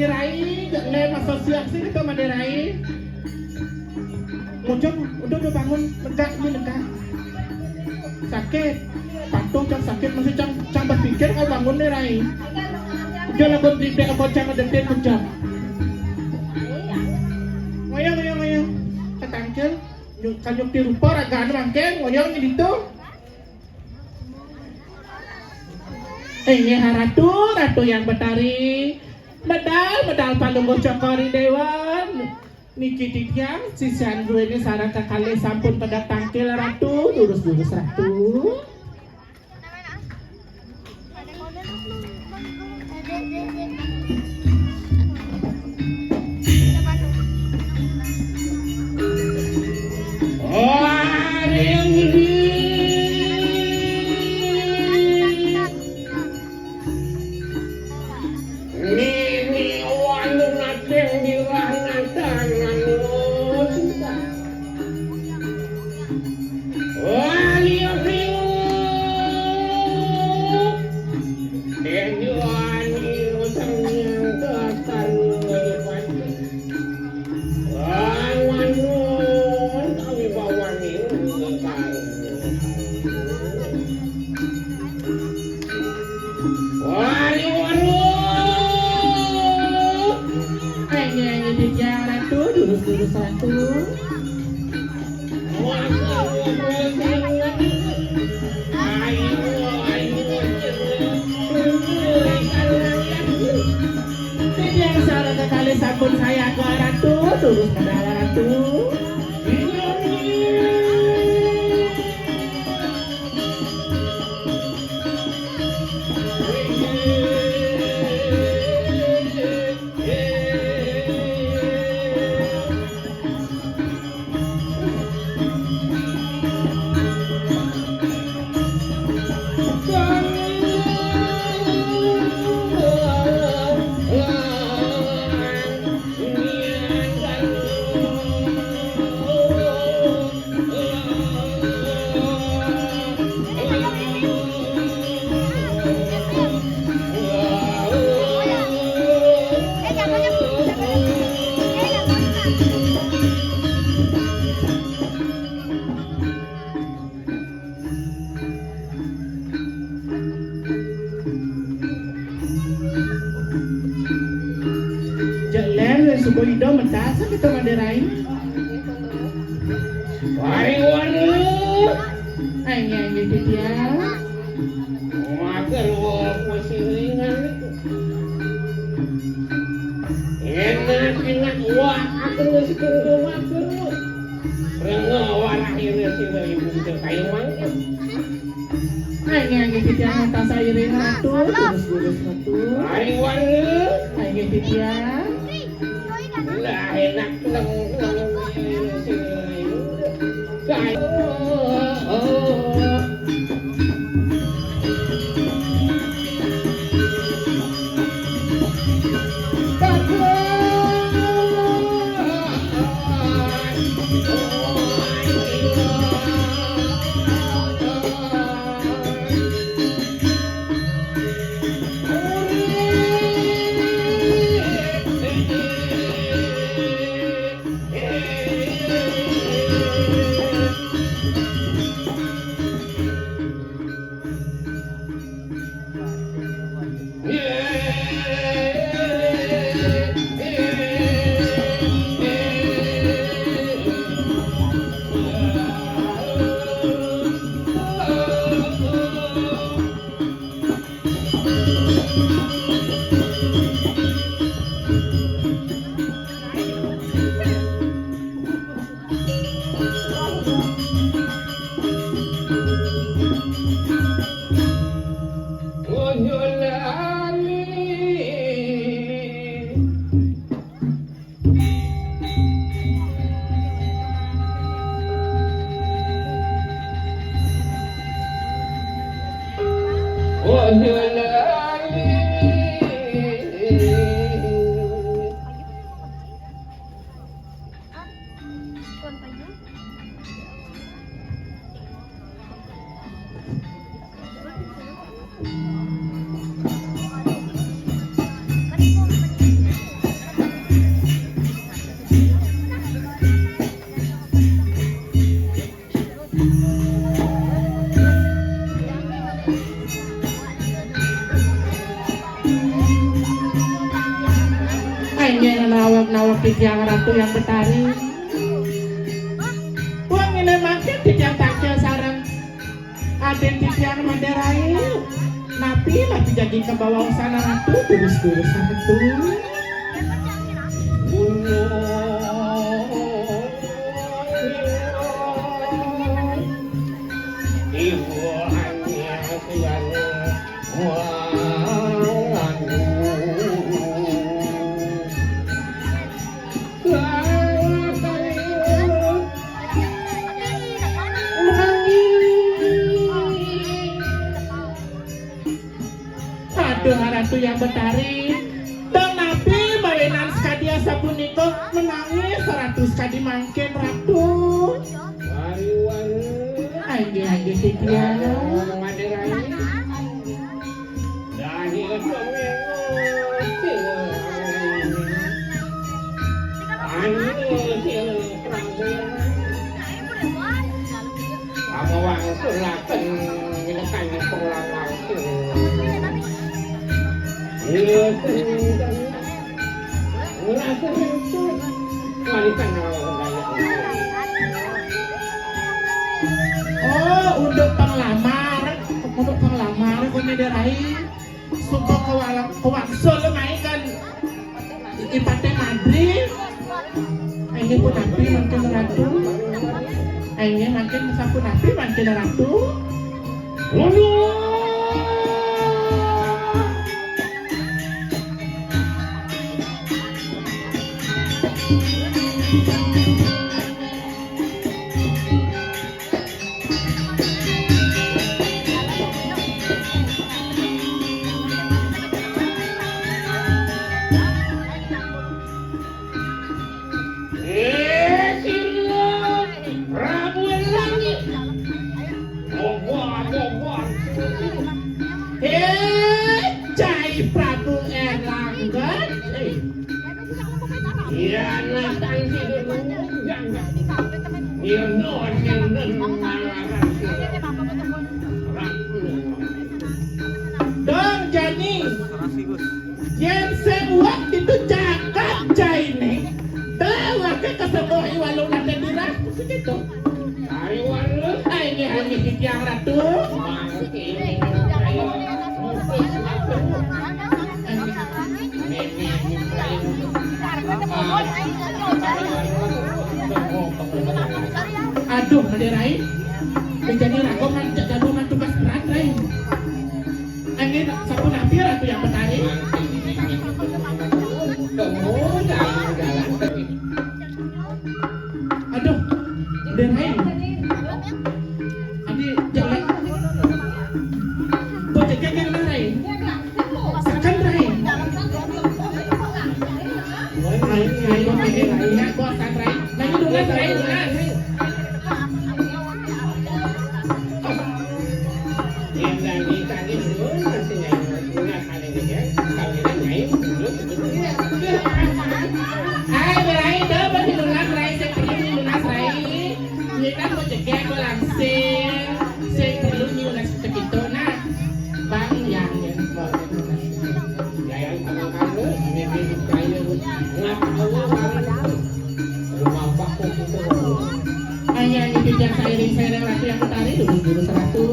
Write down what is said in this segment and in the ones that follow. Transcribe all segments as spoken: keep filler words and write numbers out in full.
Rai, jak lem asosiasi kita made Rai. Mujeng, udah, udah bangun, negak, ini negak. Sakit. Patuh cang sakit, masih cang, cang berpikir kau bangun nih Rai. Udah lah, kon tripek apa cang ada pet mujeng. Ngoyong, ngoyong, ngoyong. Ketangkil, nyuk, kanyuk di rupa, ragaan mangke, ngoyong di situ. Inggih Ratu, Ratu Hyang Betari. Medal, medal Palungguh Cokor I Dewan. Niki titiang, sisian duene sareng kekalih sampun pada tangkil Ratu, durus-durus Ratu. Nini wanu nateng dirah natanan. Wali riwu. Dejuani usang nyangka karu. Wanu kami bawani. Waduh, waduh. Ayo, ayo, titiang Ratu, durus-durus Ratu. Ayo, ayo. Titiang sareng kekalih sampun sayaga Ratu, durus medal Ratu. Jeler, subuh Ida medal sakit Made Rai. Wari waru. Ayo, ayo, titiang. Mager wong wis iringan niku. Enak-enak wah aku wis kenggo mager. Rengga warah ira sira ibu kayu mangke. Ayo, ayo, titiang, tasah iring Ratu, durus-durus Ratu. Ayo, waru. Ayo, titiang. Lah enak leng-leng. Tiang Ratu Hyang Betari. Wong ngene mangkin titiang tangkil sareng aden titiang Made Rai. Napi lah dijagi kabawaosana Ratu, durus-durus Ratu. Aduh, Ratu Hyang Betari. Dong napi mawinan sakadi asapunika menangis Ratu sakadi mangkin, Ratu. Ayo, ayo, titiang. Kamu wangsul laken nyekan sekolah wangsul. Iya, sering kan. Ngerasa itu. Warisan awal kembali. Oh, untuk penglamar, untuk penglamar, kok nyederai. Suba kawala-, kawangsul mai kan Ipate Madri. Inggih punapi mangkin Ratu? Inggih mangkin sapunapi mangkin Ratu? Ngono. Eh, sira Prabu Langit. Bobo, bobo. Eh, cai Prabu Erlangga. Eh. Iya, natan sing lunjang. Iya, non, iya, non, malah. Dong, jani. Yén sing uwat itu cakap cainé, téh waké kesembuh i walung naté dirah, kudu gitu. Ayo, walu. Ayo, ayo, titiang Ratu. Aduh, Made Rai. Menjadi ragoman, jagoman tugas berat, Rai. Angin sapunapi Ratu Hyang Betari. Aduh, Made Rai. Adi jalan. Bocah kekeng Rai. Sekan Rai. Ayo, ayo, ini, ini, ini, kuasa Rai. Nah, ini lunas, Rai, lunas. Hai, Rai, dah, berarti lunas, Rai, sing perlu ni lunas, Rai. Ini kan mau cegah, mau langsing, sing perlu ni lunas segitu, nah. Bang, yang, yang, yang, yang, yang, yang, Hanya ini tidak seiring-seiring Ratu Hyang Betari, duduk dulu seratu.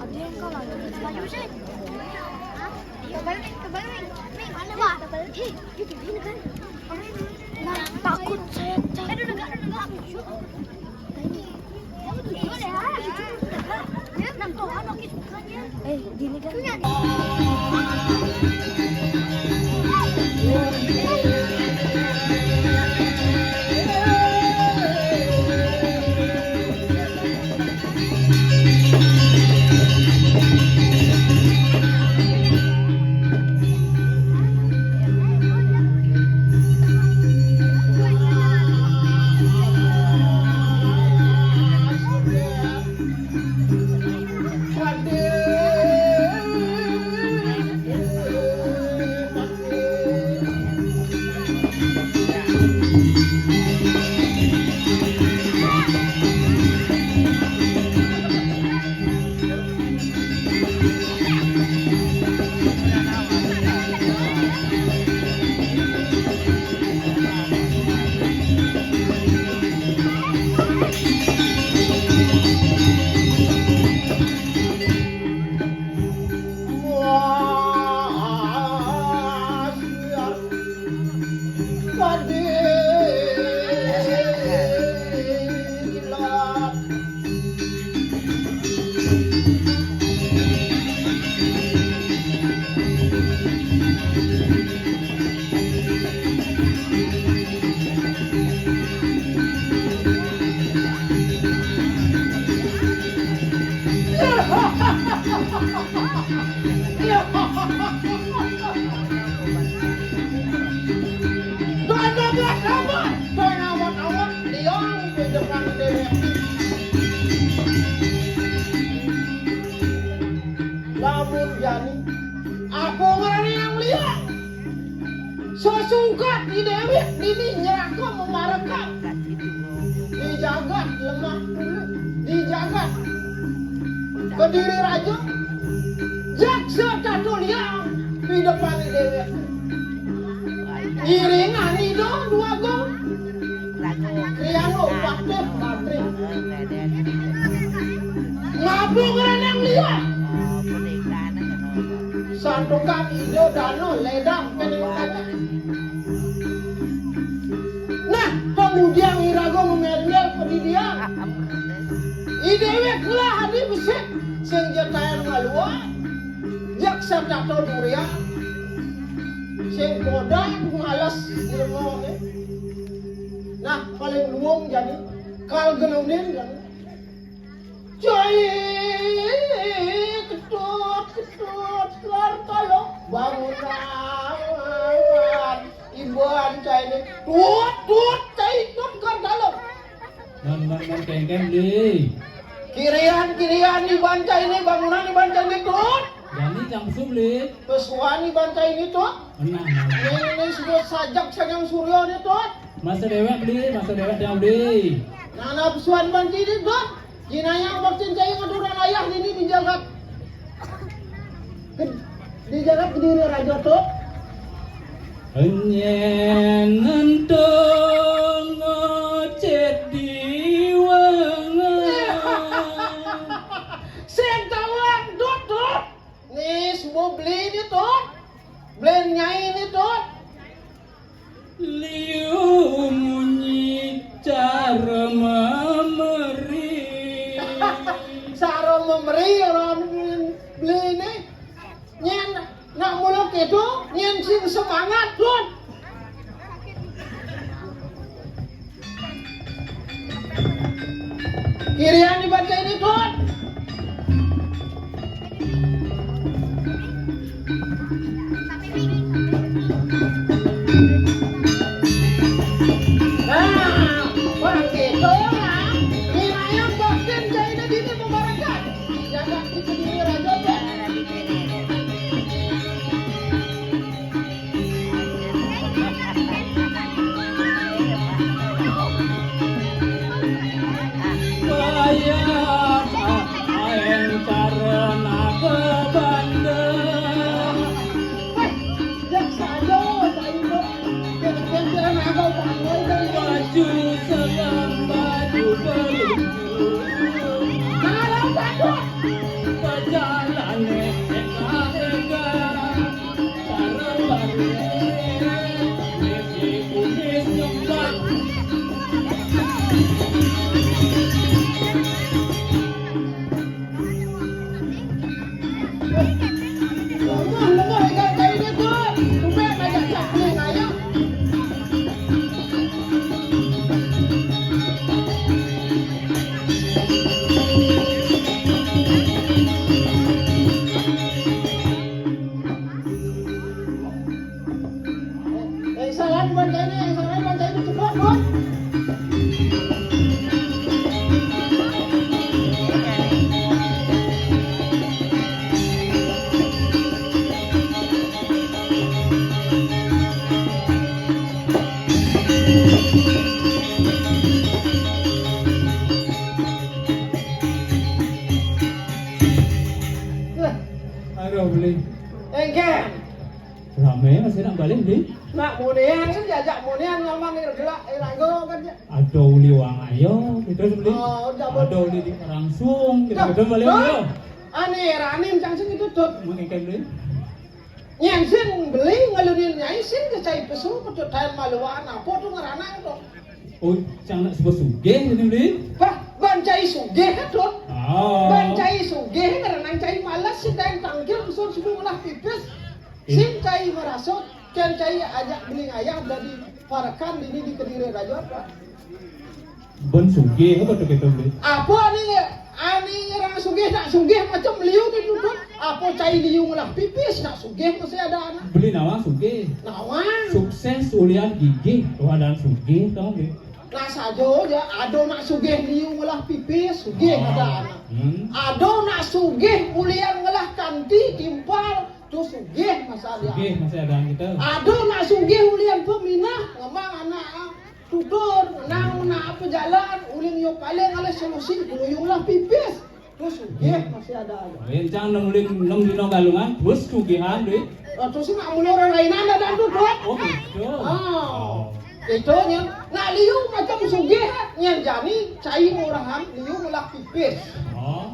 Ada yang kalah lagi. Ayo, Jin. Hah? Ayo, balik, balik. Nih, mana, Wak? Balik. Hei, itu ini kan. Nah, takut saya, Cak. Aduh, enggak, enggak. Ini. Kamu tuh juga deh, ha? Ya, nang kau anak itu kan, ya. Eh, gini kan. Dono buat amat, dono buat amat, liang di depan dewek. Lamun jani, apa ngaranné yang liang? Sesungkat di dewek nini nyeraka memarekan. Di jagat lemah, di jagat Kediri Raja, jaksa tato liang di depan dewek. Ngiringan ida dua gong. Kriano patih patri. Ngabung renang liang. Santukan ida dana ledang kene. Nah, kemudian iraga memerengel pedidian. I dewek ngelah adi besik, sing jetayan ngalua, jaksa tato durian, sing kodan males ilmune. Nah, paling luung jani, kal gelunin jani. Cai, ketut, ketut, kelar kalo bangunan. Iban cai ini, tut, tut, cai, tut, kelar kalo. Man, man, man, kengkeng, Bli. Kirian, kirian, iban cai ini, bangunan iban cai ini, tut. Jani cang pesu, Bli. Pesuan iban cai ini, tut. Menang, menang. Ini, ini sudah sajak sagang suryo ini, tut. Masa dewek, Bli, masa dewek yang, Bli. Nah, nah, pesuan iban cai ini, tut. Jinayang baktin cai ngaduran ayah nini di jagat. Di jagat Kediri Raja, tut. Nyén ento ngocét di wengen. Sing tawang, tut, tut. Nih, semua beli nih, tut. Beli nyai nih, tut. Liu munyi cara memeri. Cara memeri orang beli ini. Nyén nak muluk itu, nyén sing semangat, Tut. Kirian dibaca ini, Tut. Nah, wah, gitu ya. Wilayah bagian jahilnya dini membarakan. Jangan dipikir aja, Tut. Kaya Aduh, Beli. Engkén. Ramé masih nak balik, Beli. Nak munian kan, diajak munian nyaman, gelak, iranggo kan, ya. Ada uli wang ayo, gitu, Beli. Oh, ada uli di Karangsung, gitu, gitu, balik, Beli. Ané ranin cang sing itu, Tut. Mengikén, Beli. Nyén sing Beli ngelunin nyai sing kecai pesu, pecut tayan maluan, apa tu ngeranang tu? Oh, cang nak sebut sugih, gitu, Beli. Bah, ban cai sugih, Tut. Ah. Ban cai sugih, ngeranang cai malas, sing tayan tangkil, pesun subuh ngelah pipis. Sing cai merasuk, kén cai ajak Beli ngayah dadi parekan dini di Kediri Raja, apa? Bén sugih, apa tu kita, Beli? Apa ané, ané ngeranang sugih, nak sugih macam liu dituntut? Apa cai liu ngelah pipis, nak sugih masih ada anak. Beli nawang sugih. Nawang. Sukses ulian gigih, tuh ada sugih, tau, Beli? Nah, saja ja, ada nak sugih liu ngelah pipis, sugih ada anak. Hmm. Ada nak sugih ulian ngelah kanti, timpal, tu sugih masih ada. Sugih masih ada kita. Ada nak sugih ulian peminah, ngemang anak, ah, tutur, ngenang, nak apa jalan, ulin yo paling alih solusi, liu ngelah pipis. Tu sugih masih ada aja. Lain cang nem ulin nem dino galungan, terus sugihan, Beli. Ah, terus nak mula orang lain ada dan tu, Tut. Oh, gitu. Ah. Oh. Itu nya, nak liu macam sugih, nya jani cai murahan, liu ngelah pipis. Oh.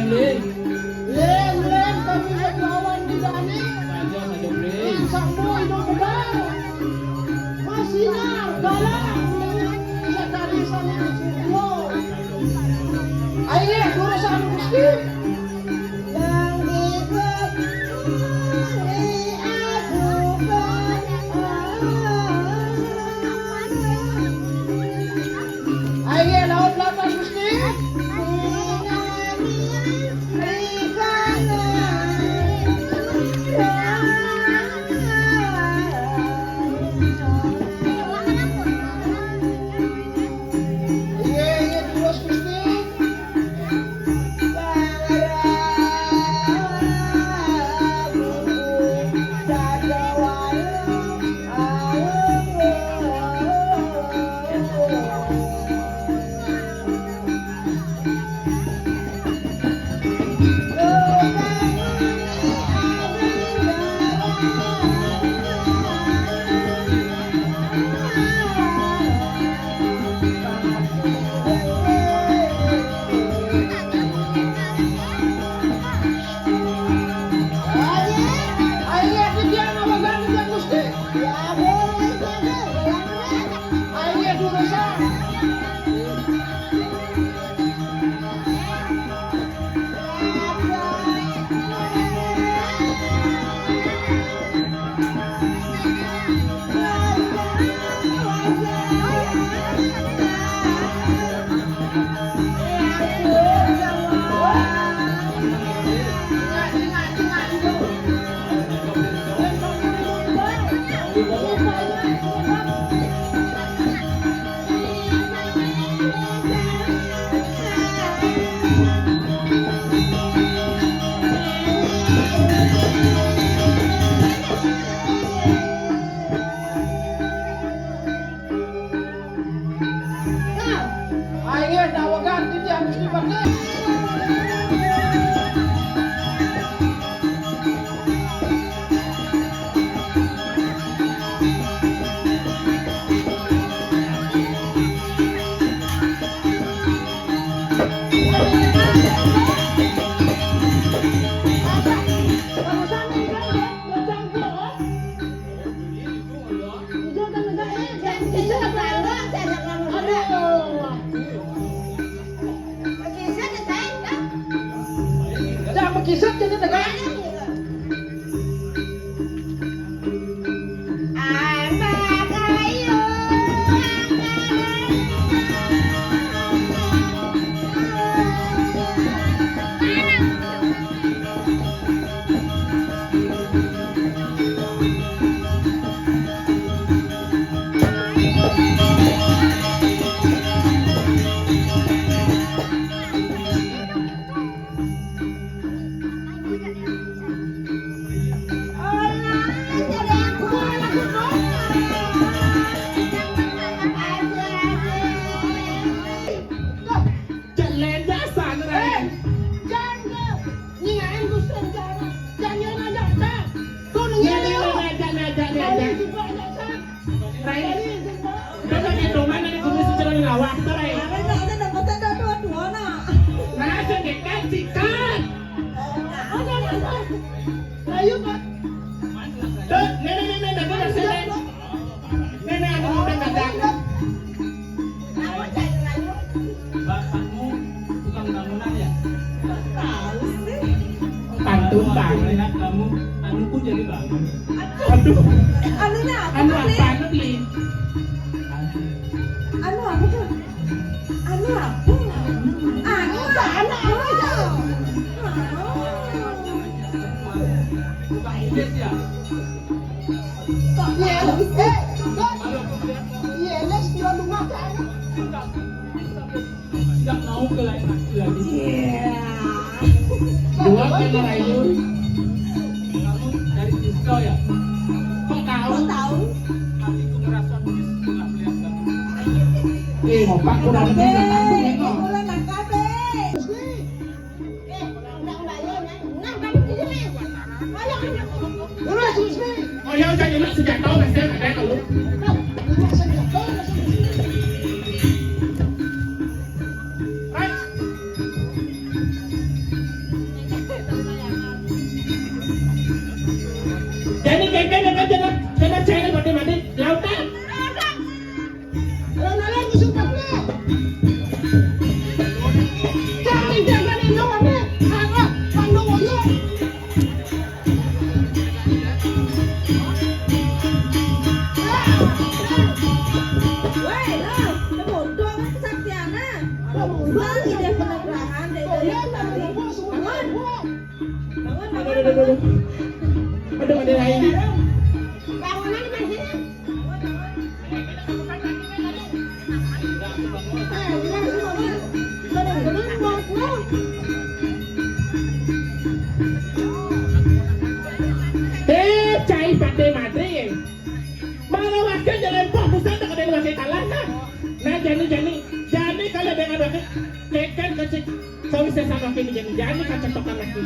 Lén, lén, kami lawan di dani. Saja, saja, Beli. Sambo hidup benar. Masinar, galang, bisa tadi sama Suryo. Ayo, lurus anu Gusti. Nang ikut, nang diajukan. Ayo, lawan belakang Gusti. Iya, iya, terus Gusti. Cek lenjasan, Rai. Nyingain Gusti Jana. Jangan ajak, Cak. Tuh, nih, nih, nih, nih, ajak, nih, ajak, nih, ajak. Rai. Coba gendongan nih, kudu secara lawak, tuh, Rai. Nah, saya dekat, sikat. Ayo, Pak. Tuh, nih, nih, nih, nih, nih, nih, nih. Nenek anu udah kagak. Bapakmu tukang bangunan ya? Tahu sih. Pantun, Pak. Melihat kamu, anuku jadi bangun. Aduh. Anunya apa, anu Bli? Apa, Bli? Anu apa tuh? Anu apa? Anu apa? Anu apa? Tukang kumis ya? Kok iya, eh, kok iya, les, dia rumah kan? Nggak mau ke lain laki lagi. Iya. Dua kan, Rai? Kamu dari Cisco ya? Kok tahu? Kok tahu? Hatiku merasa miris setelah melihat kamu. Eh, mau Pak, kurang lebih nggak tahu, ya, kok. Kurang lengkap, eh. Terus, Wisnu. Oh, ya, udah, ya, Mas, sejak tahun, Mas, saya nggak tahu. Jadi, kengkeng, kengkeng, jangan, jangan cari mati-mati. Lautan. Alon-alon ku sumpah, Bro. Jangan, jangan, ini, ini, ini. Alah, Pandu Woyo. Woi, lo, kebodong kesaktiana. Kebodong. Ide penerangan, deh, dari tadi. Bangun. Bangun, bangun, bangun. Aduh, aduh, aduh. Bangunan di mana sini? Eh, cai pate matre. Mana wakil jalan pok, busan tak ada wakil kalah, nah. Nah, jani, jani. Jani kalau dengan wakil, keken kecil. Sawi saya sama kini jani, jani kacetokan lagi.